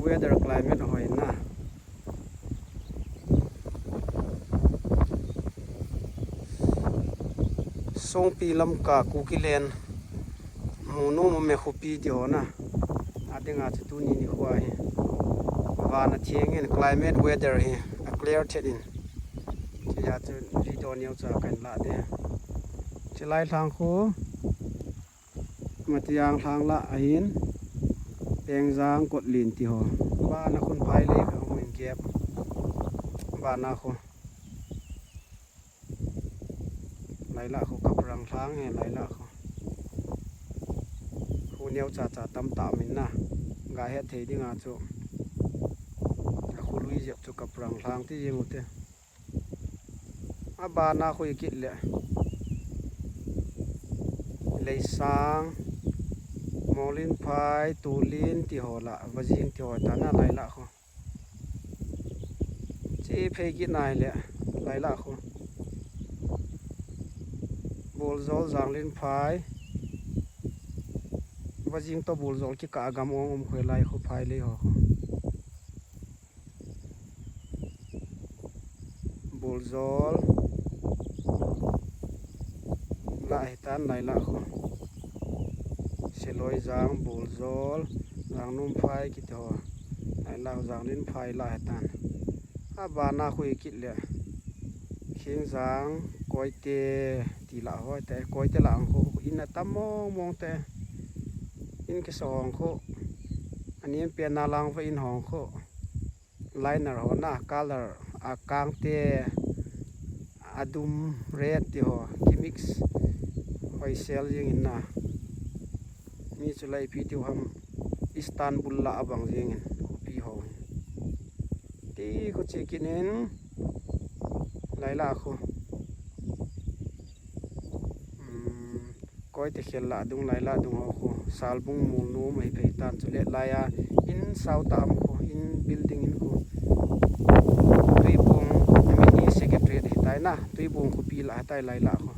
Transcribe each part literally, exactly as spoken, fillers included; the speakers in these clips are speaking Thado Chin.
Weather climate hoi na. Songpi Lamka, Kukiland, Munu Mume Khupi ti ho na. Adinga chu tuni nikho hi. Van atheng in climate weather hi a clear thet in. Chea chu video neocha kahin lah de. Chilai lhang khu. Matiang lhang lah ahin, Pengjang Kotlen ti ho. Bana khun phai le ka hung in kep. Bana khu. Lailah khu Kaprang lhang he lailah khu. Khu neocha cha tam ta min na. Ga het thei dinga chu. Khu lui jep chu Kaprang lhang ti jing u te. Abana khu ikit le. Leisang, Molin phai, Tulin ti ho la, Vajing ti ho ta na lailah khu. Chi phei kit nai le, lailah khu. Buljol Janglin phai. Vajing to Buljol kikah gam ong um khu lai khu phai le ho khu. Buljol. Lah hitan lailah khu. Siloi Jang, Buljol, Jangnom phai kiti ho. Lailah Janglin phai lah hitan. Abana khu ikit le. Khingjang, Koite, ti lah ho te. Koite lah ang khu. In atam mong mong te. In kisong khu. Anin pe na lang va in hong khu. Liner ho na color a kang te a dum red ti ho ki mix hoi sel jing in na. Mi chu lai pi tiu ham Istanbul la abang jing in pi ho. Ti khu chi kinin lai la khu. Koite khel lah dung lai lah dung ho khu. Salbung mul nu mai phei tan chu le lai a in sau ta am khu in building in khu. Tuibung mini secretariat hi tai na. Tuibung khu pi lah tai lai lah khu.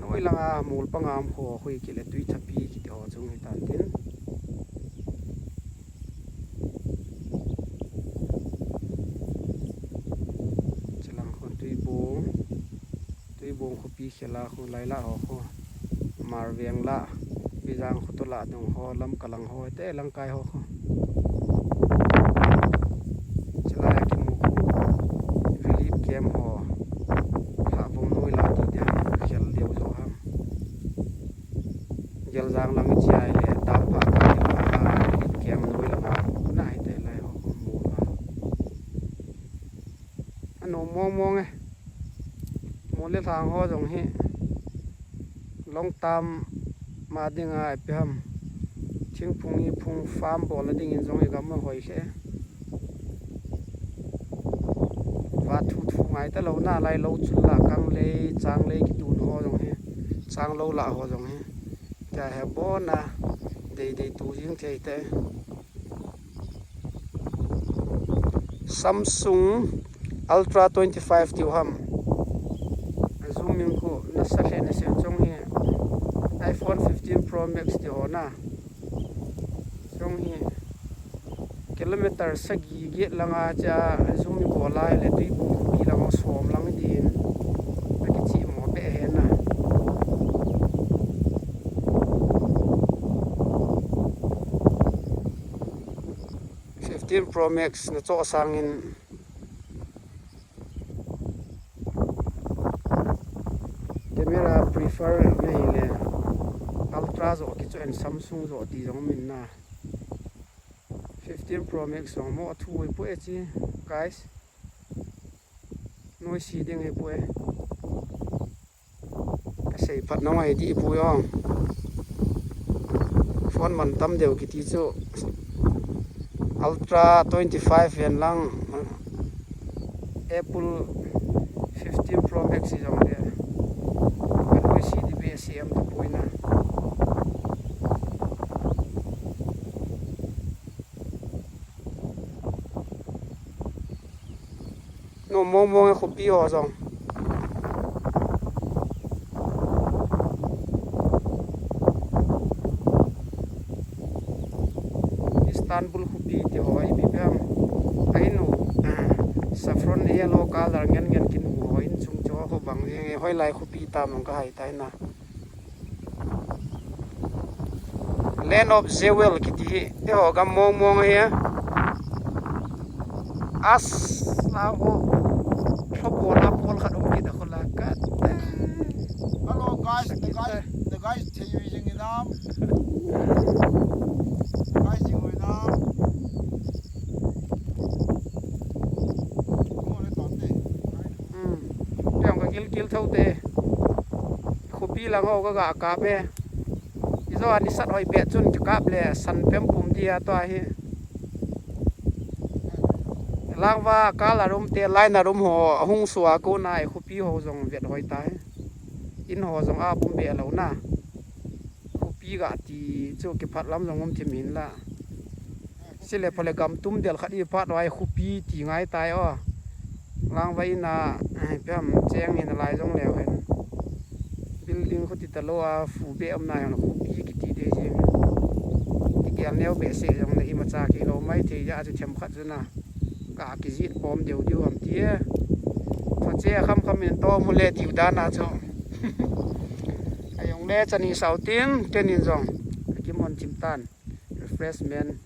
Noi langa mul panga am khu khu ki le tui thapi kiti ho chung hi tan tin. Chilang khu Tuibung. Tuibung khu pi khela khu lai lah ho khu. Marveng lah. Bijang khu to lah dung ho lam kalang ho te lang kai ho khu. Chilai a kimu khu. Relief camp ho. Habung noi lah ti dia khel deu jo ham. Geljang lang chi ai le tam pa ka kem noi langa na hi te lai ho mu la. Ano mong mong e. Mo le thang ho jong hi. Long tam ma ding ai pe ham. Thingphung hi phung farm bol ding in jong i gam hoi khe. Va thu thu ngai ta lo na lai lo chul la kang lei chang lei ki tun ho jong hi. Chang lo la ho jong hi. Ka he bona dei dei tu jing thei te. Samsung Ultra twenty-five tiu ham. Zoom in khu nasa le nasa chung hi. iPhone fifteen Pro Max ti ho na. Chung hi. Kilometer sagi get langa cha zoom in bol lai le Tuibung pi lang som lang din. Aki chi mo be he na. Fifteen Pro Max na cho sangin camera prefer nei le Ultra jo ki cho en Samsung jo ti jong min na. Fifteen Pro Max jong mo thu oi pu e chi guys. Noi si ding he pu e. Ka sei phat nong ai ti pu yong. Phone man tam deu kiti chu. Ultra twenty-five yen lang. Apple fifteen Pro Max hi jong le. Ka noi si di be siam tu pu na. No mong mong e khopi ho jong. Istanbul khopi ti ho, ipi pi ham. Ahin u, saffron yellow color ngen ngen kin u ho, in chung chu ho bang jeng e, hoilai khopi tam jong ka hai tai na. Land of Jewel kiti hi, eiho gam mong mong hi. As, la ho. Thlo pol a pol khat um kit a khola ka. Hello guys, the guys, the guys, thei ui jing inam. Guys, jing ui nam. Mo le tom te. Hmm. Piang ka gil gil thau te. Khopi lang ho ka ga kap e. Ijo ani sat hoi pet chun kap le san pem pum dia to ahi. Langva kal a rum te, line a rum ho, ahung sua ko na, khopi ho jong vet hoi tai. In ho jong a bum be lo na. Khopi ga ti chu kiphat lam jong um thim hin la. Sile phale gam tum del khat i phat vai khopi ti ngai tai o. Langva in a, eh, pem cheng hin lai jong leo hen. Building khuti ta lo a, fu be um na jong khopi kiti de jing. Kigel neo be se jong le imacha kilo mai thei ja chu them khat chu na. Ka kijit pom deu deu ham ti e. Thache kham kham in to mu le diu dan a chu. Ayong le chani sau tin, kenin jong. Kimon thim tan. Refreshment.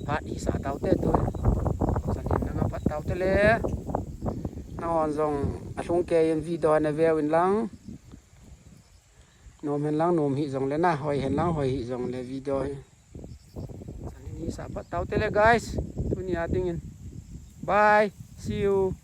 Phat hisa tau te tu. Chanin nanga phat tau te le. Nahon jong alhung kei in video na veu in lang. Nom hen lang nom hi jong le na, hoi hen lang hoi hi jong le video hi. Chanin hisa phat tau te le guys. Tuni a dingin. Bye. See you.